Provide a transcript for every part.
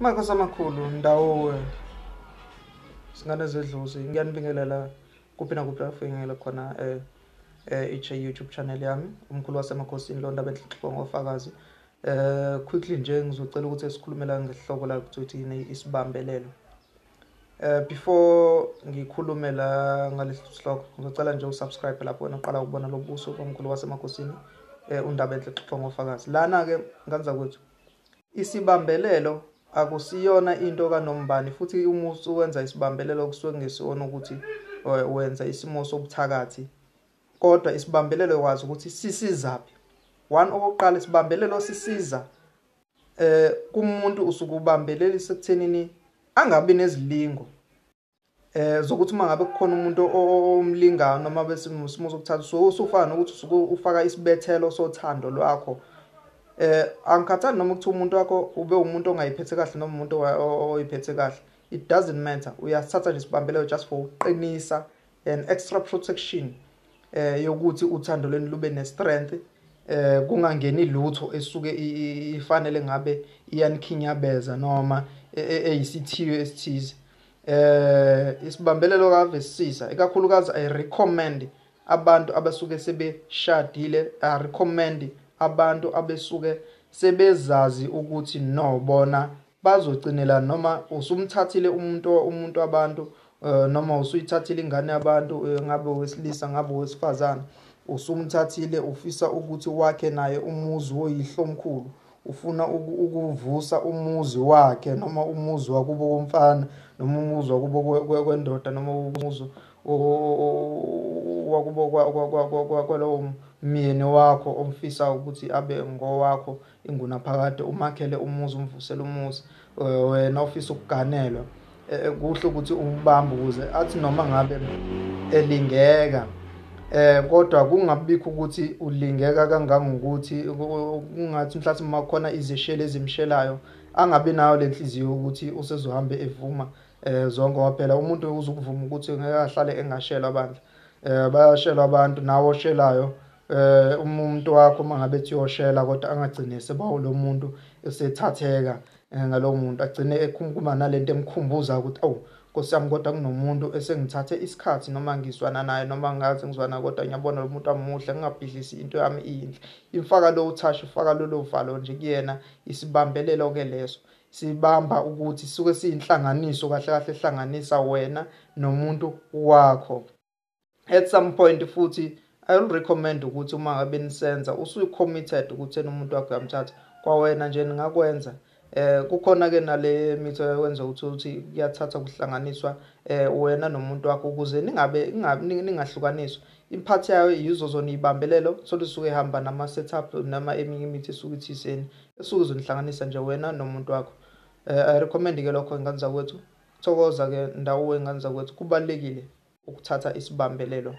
Makhosi amakhulu ndawo singane zedlozi, ngiyanibingelela kuphi nakuphi la kufinyelela khona iche YouTube channel yami, umkhulu wasemakhosini lo ndaba enhle ngofakazi. Quickly nje ngizocela ukuthi sikhulume la ngesihloko la ukuthi isibambelelo. Before ngikhulume la ngalesi sihloko, ngizocela nje usubscribe lapho wena uqala ukubona lo buso bomkhulu wasemakhosini, undaba enhle ngofakazi. Lana ke ngane zakwethu, isibambelelo akusiyona into kanombani, futhi uma usuwenza isibambelelo kusuke kungesiwona ukuthi wenza isimo sobuthakathi, kodwa isibambelelo wazi ukuthi sisizaphi. One, okokuqala, isibambelelo sisiza kumuntu usuke ubambelelisa ekuthenini angabi nezilingo zokuthi uma ngabe kukhona umuntu omlingayo noma bese isimo sokuthatha, so usufana nokuthi usuke ufaka isibethelo sothando lwakho. Angikhathali noma ukuthi umuntu wakho ube umuntu ongayiphethe kahle noma umuntu oyiphethe kahle, it doesn't matter, uyasithatha nje isibambelelo just for ukuqinisa an extra protection yokuthi uthando lwenu lube ne-strength, kungangeni lutho esuke ifanele ngabe iyanikhinyabeza noma eyisithiyo esithize. Isibambelelo kave sisiza ikakhulukazi, I recommend abantu abasuke sebeshadile, I recommend abantu abesuke sebezazi ukuthi no bona bazogcinela, noma usumthathile umuntu abantu, noma usuyithathile ingane yabantu, ngabe owesilisa, ngabe owesifazane, usumthathile, ufisa ukuthi wakhe naye umuzi woyihlomkhulu, ufuna ukuvusa umuzi wakhe noma umuzi wakubo komfana noma umuzi wakubo kwendoda noma umuzi wakubo kwalowo myeni wakho omfisa ukuthi abe ngowakho ingunaphakade, umakhele umuzi, umvusele umuzi, wena ofisa ukuganelwa, kuhle ukuthi umbambe ukuze athi noma ngabe elingeka, kodwa kungabikho ukuthi ulingeka kangangokuthi kungathi mhlawumbe uma kukhona izisheli ezimshelayo angabi nayo le nhliziyo ukuthi usezohambe evuma zonke, ngoba phela umuntu uzukuvuma ukuthi ngeke ahlale engashelwa bandla. Bayashelwa abantu, nawe oshelayo, umuntu wakho uma ngabe ethi uyoshela kodwa angagcine seba lo muntu esethatheka ngalowo muntu, agcine ekhuluma nalento emkhumbuza ukuthi awu Nkosi yami, kodwa kunomuntu esengithathe isikhathi noma ngizwana naye noma ngathi ngizwana, kodwa ngiyabona lo muntu amuhle, ngingabhidlisi into yami iyinhle. Imfaka lo touch, ufaka lolo valo nje kuyena. Isibambelelo ke leso sibamba ukuthi suke siyinhlanganiso kahle kahle ehlanganisa wena nomuntu wakho. At some point futhi I will recommend ukuthi uma ngabe nisenza usuyi-committed ukuthi umuntu wakho uyamthatha kwawena nje, ningakwenza. Kukhona ke nale mitho yokwenza ukuthi kuyathatha kuhlanganiswa wena nomuntu wakho ukuze ningabe ningahlukaniswa. Imphathi yayo yizo zona ibambelelo, thola isuke ihamba nama setup noma eminye imithi esuke ithizeni esuke izonihlanganisa nje wena nomuntu wakho. I recommend ke lokho, ingane zakwethu. Thokoza ke ndawo, ingane zakwethu. Kubalekile ukuthatha isibambelelo,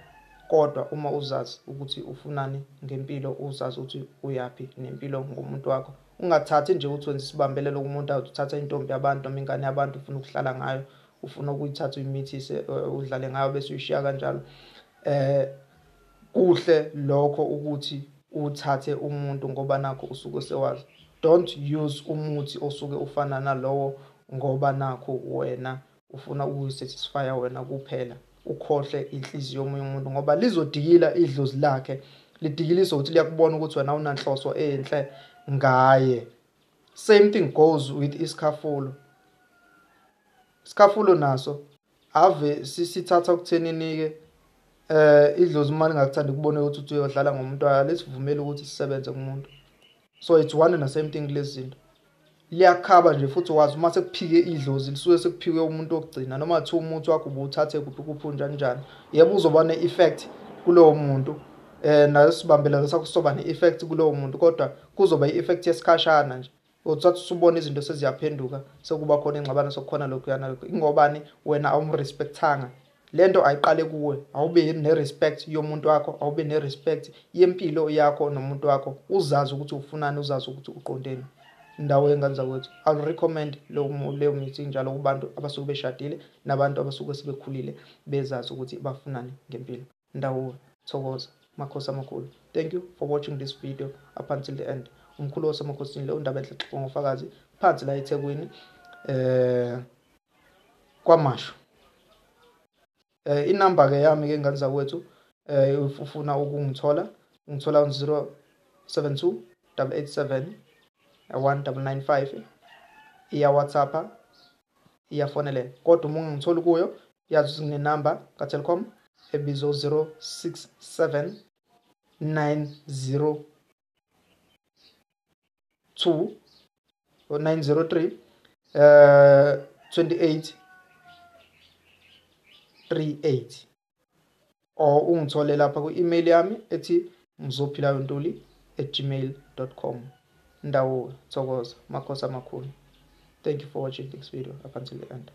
kodwa uma uzazi ukuthi ufunani ngempilo, uzazi ukuthi uyapi nempilo ngomuntu wakho. Ungathathi nje ukuthi wenza isibambelelo kumuntu, uthatha intombi yabantu noma ingane yabantu, ufuna ukuhlala ngayo, ufuna ukuyithatha uyimithise, udlale ngayo bese uyishiya kanjalo. Kuhle lokho ukuthi uthathe umuntu ngoba nakho usuke sewazi. Don't use umuthi osuke ufana nalowo ngoba nakho wena ufuna ukuyisatisfya wena kuphela, ukhohle inhliziyo yomunye umuntu, ngoba lizodikila idlozi lakhe, lidikiliswa ukuthi liyakubona ukuthi wena awunanhloso enhle ngaye. Same thing goes with isikhafulo. Isikhafulo naso ave sisithatha ukuthenini-ke idlozi uma lingakuthandi kubone ukuthi uyodlala ngomuntu, alisivumeli ukuthi sisebenze kumuntu. So it's one and the same thing kulezi zinto, liyakhaba nje futhi wazi uma sekuphike idlozi lisuke sekuphike umuntu wokugcina, noma kuthiwa umuthi wakho ubuwuthathe kuphi kuphi unjani njani. Yebo, uzoba ne-effect kulowo muntu, nasibambelelo sakho sizoba ne-effect kulowo muntu, kodwa kuzoba i-effect yesikhashana nje. Uthatha usubona izinto seziyaphenduka, sekuba khona ingxabano, sekukhona lokhu nalokhu, ingobani wena awumrespectanga. Lento ayiqale kuwe, awube ne-respect yomuntu wakho, awube ne-respect yempilo yakho nomuntu wakho, uzazi ukuthi ufunani, uzazi ukuthi uqondeni. Indawo, yengane zakwethu, I'll recommend leyo mithi njalo kubantu abasuke beshadile nabantu abasuke sebekhulile bezazi ukuthi bafunani ngempilo. Ndawo, thokoza, makhosi amakhulu. Thank you for watching this video up until the end. Umkhulu wasemakhosini lo, undaba enhle ngofakazi, phansi la eThekwini. KwaMashu. Inamba ke yami ke ngane zakwethu, if ufuna ukungithola, ungithola on 072 887 1995. Iya WhatsApp, iyafoneleka, kodwa uma ungangitholi kuyo, yazi ukuthi nginenamba ka-Telkom ebizwa 067 902 903 28 38, or ungithole lapha ku-email yami ethi mzophilayontuli@gmail.com. Ndawo, thokoza, makhosi amakhulu. Thank you for watching this video up until the end.